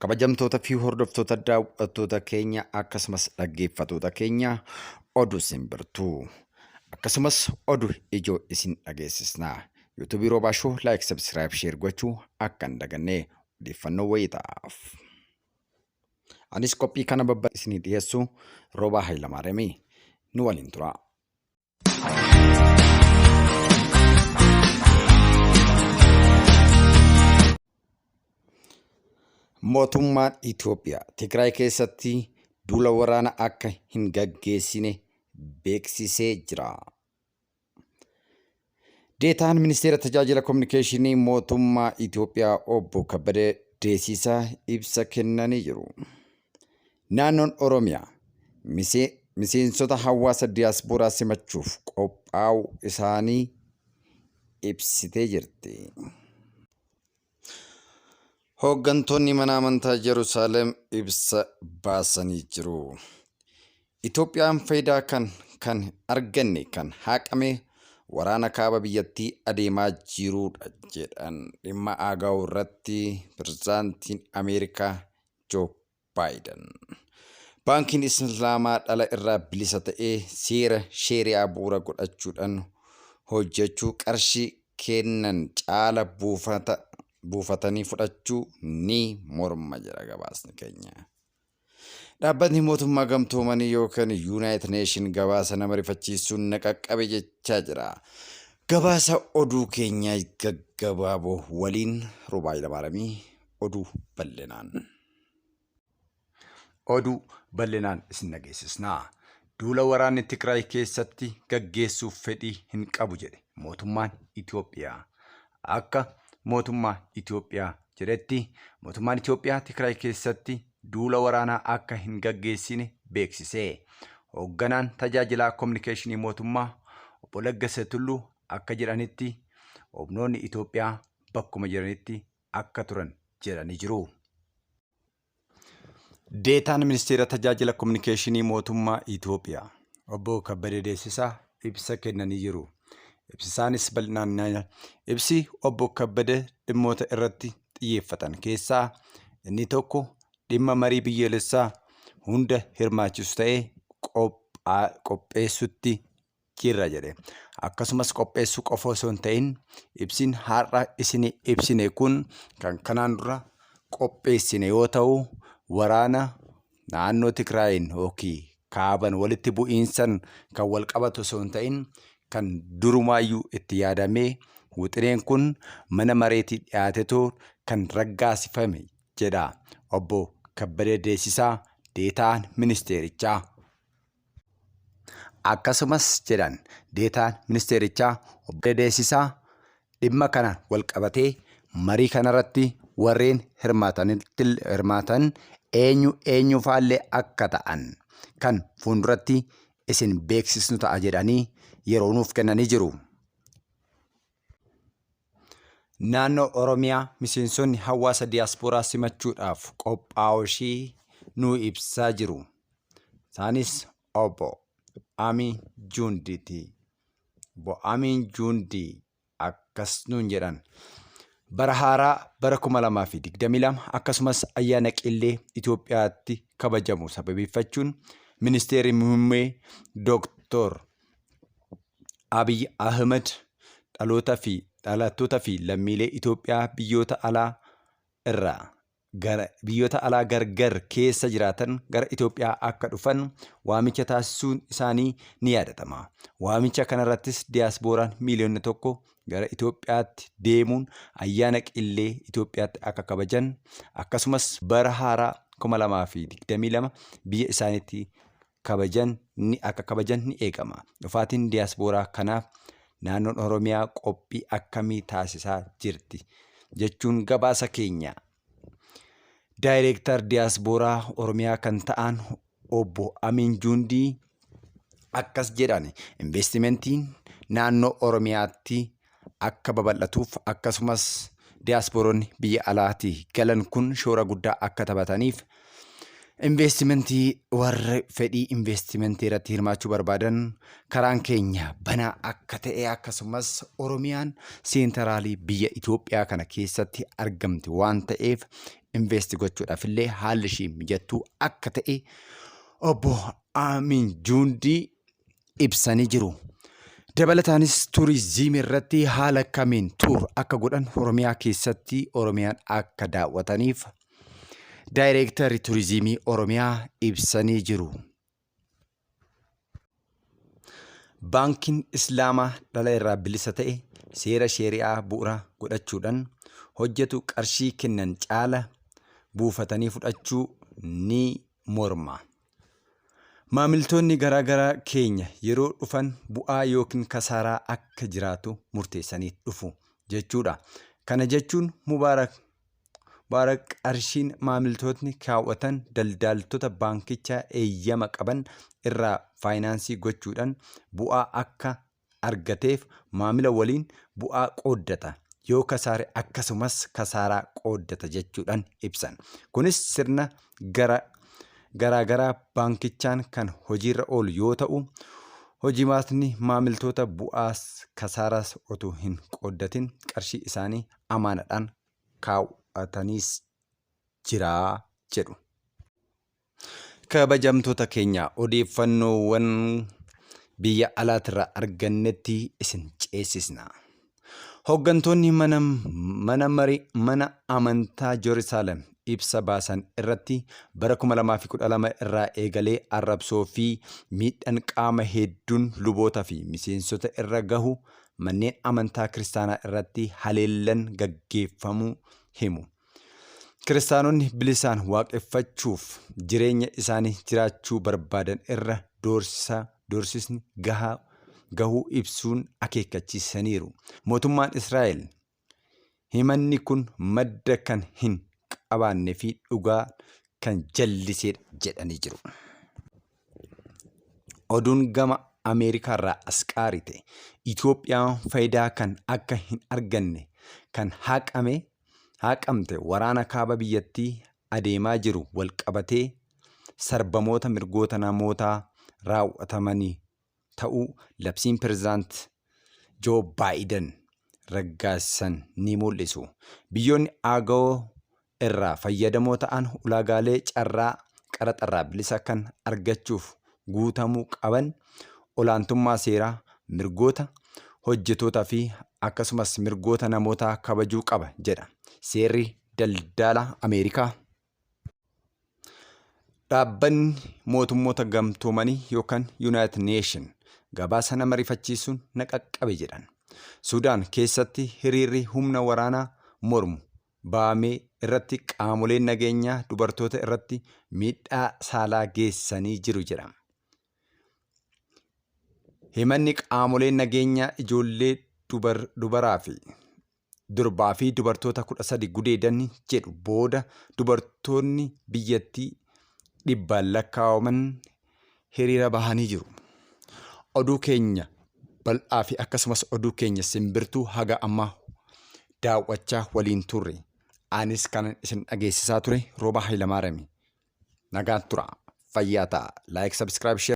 Kabajamtoota fi hordoftoota daawwattoota keenya akkasumas dhaggeeffattoota keenya oduu simbirtuu akkasumas oduu ijoo isin dhageessisna. Yuutuubii Roobaa Shoo laayik, sabskiraayib, sheer gochuu akka hin daganne odeeffannoo wayitaaf. Anis qophii kana babba isinii dhiyeessu Roobaa Hayilamaariyaami. Nu waliin turaa. Mootummaan Itoophiyaa Tigraay keessatti duula waraana akka hin gaggeessine beeksisee jira. Deetaan Ministeera Tajaajila Kominikeeshinii Mootummaa Itoophiyaa Obbo Kabbadee Deesisaa ibsa kennanii jiru. Naannoon Oromiyaa miseensota hawaasa diyaaspooraa simachuuf qophaa'uu isaanii ibsitee jirti. Hooggantoonni mana amantaa Yerusaalem ibsa baasanii jiru. Itoophiyaan faayidaa kan kan arganne kan haqame waraana kaaba biyyattii adeemaa jiruudha jedhan dhimma Aagaw irratti pirezidaantiin Ameerikaa Joo Baayiden. Baankiin Islaamaa dhala irraa bilisa ta'ee seera Sheeri'aa bu'uura godhachuudhaan hojjechuu qarshii kennan caala buufata buufatanii fudhachuu ni morma jedha gabaasni keenya. Dhaabbatni mootummaa gamtoomanii yookaan Yuunaayit Neeshin gabaasa nama rifachiisuun na qaqqabe jechaa jira. Gabaasa oduu keenya gaggabaaboo waliin Roobaa Hayilamaariyaamii oduu bal'inaan. Oduu bal'inaan isin dhageessisna. Duula waraanni Tigraay keessatti gaggeessuuf fedhii hin qabu jedhe mootummaan Itoophiyaa. Akka mootummaa Itoophiyaa jedhetti mootummaan Itoophiyaa Tigraay keessatti duula waraanaa akka hin gaggeessine beeksise. Hoogganaan tajaajilaa kominikeeshinii mootummaa obbo Laggasa Tulluu akka jedhanitti humnoonni Itoophiyaa bakkuma jiranitti akka turan jedhanii jiru. Deetaan Ministeera Tajaajila Kominikeeshinii Mootummaa Itoophiyaa Obbo Kabbadee Deessisaa ibsa kennanii jiru. Ibsisaanis bal'inaan ibsi Obbo Kabbadee dhimmoota irratti xiyyeeffatan keessaa inni tokko dhimma marii biyyoolessaa hunda hirmaachisu ta'ee qopheessutti jirra jedhe. Akkasumas qopheessuu qofa osoo hin ta'in ibsin har'a isin ibsine kun kan kanaan dura qopheessine yoo ta'u waraana naannoo Tigraayin yookiin kaaban walitti bu'iinsan kan wal qabatu osoo hin ta'in kan durumaayyuu itti yaadamee wixineen kun mana mareetii dhiyaatetoo kan raggaasifame jedha obbo Kabbadee Deessisaa deetaan ministeerichaa. Akkasumas jedhan deetaan ministeerichaa obbo Deessisaa dhimma kanaan walqabatee marii kanarratti warreen hirmaatan eenyu eenyufaallee akka ta'an kan fuulduratti isin beeksisnu ta'a jedhanii yeroo nuuf kennanii jiru. Naannoo Oromiyaa miseensonni hawaasa diyaaspooraa simachuudhaaf qophaa'uu ishii nuu ibsaa jiru. Isaanis obbo Amiin Juundiiti. Obbo Amiin Juundii akkas nuun jedhan. Bara haaraa bara 2022 akkasumas ayyaana qillee Itoophiyaatti kabajamu sababeeffachuun ministeerri muummee Dooktor Abiy Ahimad dhaloota fi dhalattoota fi lammiilee Itoophiyaa biyyoota alaa irraa gara biyyoota alaa gargar keessa jiraatan gara Itoophiyaa akka dhufan waamicha taasisuun isaanii ni yaadatama. Waamicha kanarrattis diyaaspooraan miiliyoonni tokko gara Itoophiyaatti deemuun ayyaana qillee Itoophiyaatti akka kabajan akkasumas bara haaraa 2022 biyya isaaniitti kabajan ni akka kabajan ni eegama. Dhufaatiin diyaaspooraa kanaaf naannoon Oromiyaa qophii akkamii taasisaa jirti jechuun gabaasa keenya. Daayireektar diyaaspooraa Oromiyaa kan ta'an obbo Amiin Juundii akkas jedhan investimentiin naannoo Oromiyaatti akka babal'atuuf akkasumas diyaaspooronni biyya alaatii galan kun shoora guddaa akka taphataniif investimentii warri fedhii investimentii irratti hirmaachuu barbaadan karaan keenya banaa akka ta'e akkasumas Oromiyaan seentaraalii biyya Itoophiyaa kana keessatti argamti waan ta'eef Invest gochuudhaaf illee haalli ishii mijattuu akka ta'e obbo Amiin Juundii ibsanii jiru. Dabalataanis turizimii irratti haala kamiin tour akka godhan Oromiyaa keessatti Oromiyaan akka daawwataniif daayireektarri turizimii Oromiyaa ibsanii jiru. Baankiin Islaamaa dhala irraa bilisa ta'e seera Sheeri'aa bu'ura godhachuudhan hojjetu qarshii kennan caala buufatanii fudhachuu ni morma. Maamiltoonni garaagaraa keenya yeroo dhufan bu'aa yookiin kasaaraa akka jiraatu murteessanii dhufu jechuudha. Kana jechuun Mubaarak Mubaarak qarshiin maamiltootni kaawwatan daldaaltota baankichaa eeyyama qaban irraa faayinaansii gochuudhaan bu'aa akka argateef maamila waliin bu'aa qooddata. Yoo kasaare akkasumas kasaaraa qooddata jechuudhaan ibsan. Kunis sirna gara garaagaraa baankichaan kan hojiirra oolu yoo ta'u, hojimaatni maamiltoota bu'aas kasaaraas otuu hin qooddatin qarshii isaanii amaanadhaan kaawwataniis jira jedhu. Kabajamtoota keenya odeeffannoowwan biyya alaatirraa argannetti isin ceesisna. Hooggantoonni mana mana marii mana amantaa Jerusalem ibsa baasan irratti bara 2012 irraa eegalee arrabsoo fi miidhan qaama hedduun luboota fi miseensota irra gahu manneen amantaa kiristaanaa irratti haleellan gaggeeffamuu himu. Kiristaanonni bilisaan waaqeffachuuf jireenya isaanii jiraachuu barbaadan irra doorsisa doorsisni gahaa gahuu ibsuun akeekkachiisaniiru. Mootummaan Israa'el himanni kun madda kan hin qabaanne fi dhugaa kan jalliseedha jedhanii jiru. Oduun gama Ameerikaarraa as qaarite Itoophiyaan fayidaa kan akka hin arganne kan haqame haqamte waraana kaaba biyyattii adeemaa jiru walqabatee sarbamoota mirgoota namootaa raawwatamanii ta'uu labsiin pirezidaant Joo Baayiden raggaasisan ni mul'isu. Biyyoonni AGOA irraa fayyadamoo ta'an ulaagaalee carraa qaraxarraa bilisa kan argachuuf guutamuu qaban olaantummaa seeraa, mirgoota hojjetootaa fi akkasumas mirgoota namootaa kabajuu qaba jedha seerri daldala Ameerikaa. Dhaabbanni mootummoota gamtoomanii yookaan United Nation gabaasa nama rifachiisuun na qaqqabe jedhan. Sudaan keessatti hiriirri humna waraanaa mormu ba'amee irratti qaamoleen nageenyaa dubartoota irratti miidhaa saalaa geessisanii jiru jedhama. Himanni qaamoleen nageenyaa ijoollee dubaraa fi durbaa fi dubartoota 13 gudeedan jedhu booda dubartoonni biyyattii dhibbaan lakkaa'aman hiriira bahanii jiru. Oduu keenya bal'aa fi akkasumas oduu keenya simbirtuu haga ammaa daawwachaa waliin turre. Anis kanan isin dhageessisaa ture Roobaa Hayilamaarami. Nagaan tura. Fayyaa ta'a. Like, subscribe, share.